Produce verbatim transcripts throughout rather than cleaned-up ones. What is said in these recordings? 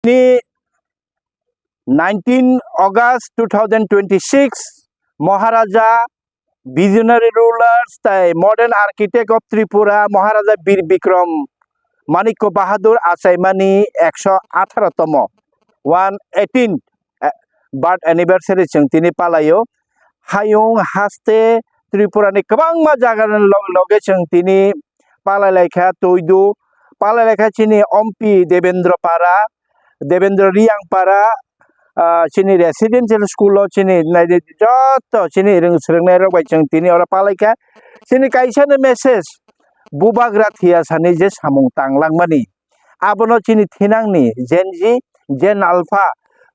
Ni nineteen August two thousand twenty-six, Maharaja, visionary rulers tai modern architect of Tripura, Maharaja Bir Bikram Manikya Bahadur achaimani ekso atharo tomo, one eighteen, eh, birth anniversary chwng tini palaio. Hayung haste Tripura ni kwbangma jaga ni log-, loge chwng tini palai laikha, Toidu palai laikha, chini Ompi Debendra Para, Debendra Riyang Para, ah, chini residential school o chini naidi joto chini rwng swrwngnairok bai chwng tini oro palaikha. Chini kaisa ni message, bubagra thiyasani je samung tanglangmani, abono chini thinangni Gen Z, Gen Alpha,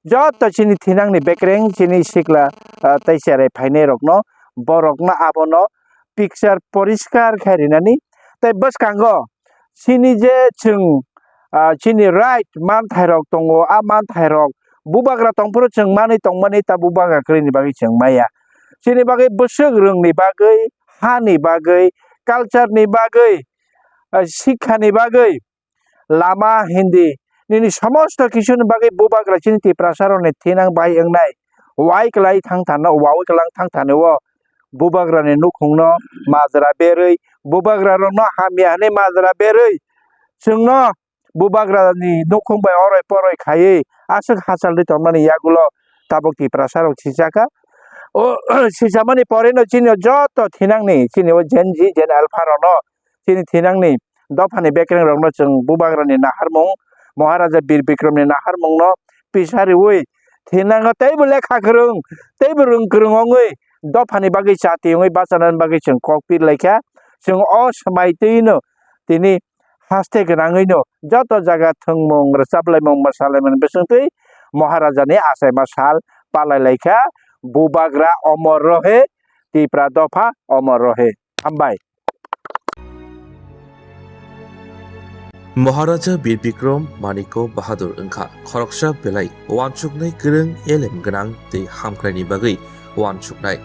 joto chini thinangni bekreng chini sikla, ah, tei cherai phainairokno, borokno abono picture poriskar khe rinani. Tei bwskango chini je chwng, ah, chini right manthairok tongo, a manthairok bubagra tongphuru chwng manwi tongmani ta bubagra kwrwini bagwi chwng maya. Chini bagwi bwswk rwngni bagwi, hani bagwi, culture ni bagwi, ah, sikha ni bagwi, lama hindi, nini somosto kisuni bagwi bubagra chini Tiprasa rokni thinang bai wngnai. Wai kwlai thang thano, wawi kwlang thang thani o bubagrani nukhungno majra berwi, bubagra rokno hamya hwnwi majra berwi, chwngno bubagrani nukhung bai oroi poroi khaiwi aswk hachalwi tongmani yagulo tabuk Tiprasa rok sijaka. O sijamani porino chini joto thinangni chini o Gen Z, Gen Alpha rokno chini thinangni dophani bekreng rokno chwng bubagrani naharmung, Maharaja Bir Bikramni naharmungno pisa riwi thinango teibo lekha kwrwng, teibo rwng kwrwng wngwi dophani bagwi chati wngwi bachanani bagwi chwng kok pir laikha. Chwng o swmai twino tini haste gwnangwino joto jaga thwngmung, rwchaplaimung, mwsalaimung bisingtwi Maharajani achaima sal palai laikha. Bubagra omor rohe, Tipra dopha omor rohe. Hambai. Maharaja Bir Bikram Manikya Bahadur wngkha khoroksa belai uansuknai kwrwng, elem gwnang tei hamkraini bagwi uansuknai.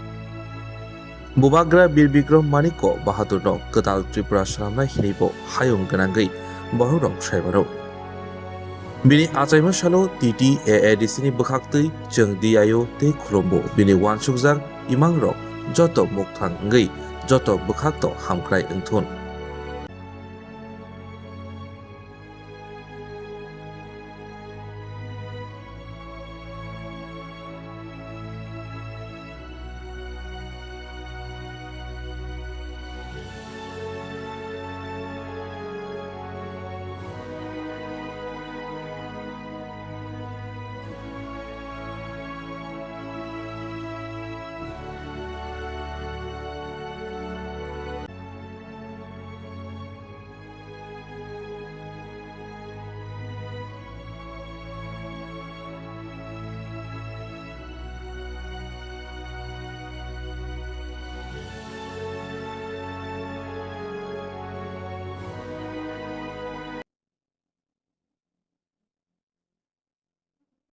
Bubagra Bir Bikram Manikya Bahadurno kwtal Tripura swnamnai hinwibo hayung gwnangwi bororok sai mano. Bini achaima salo T T A A D C ni bwkhaktwi chwng D I O tei khulumbo bini uansukjak imangrok joto mukthang wngwi joto bwkhakto hamkrai wngthun.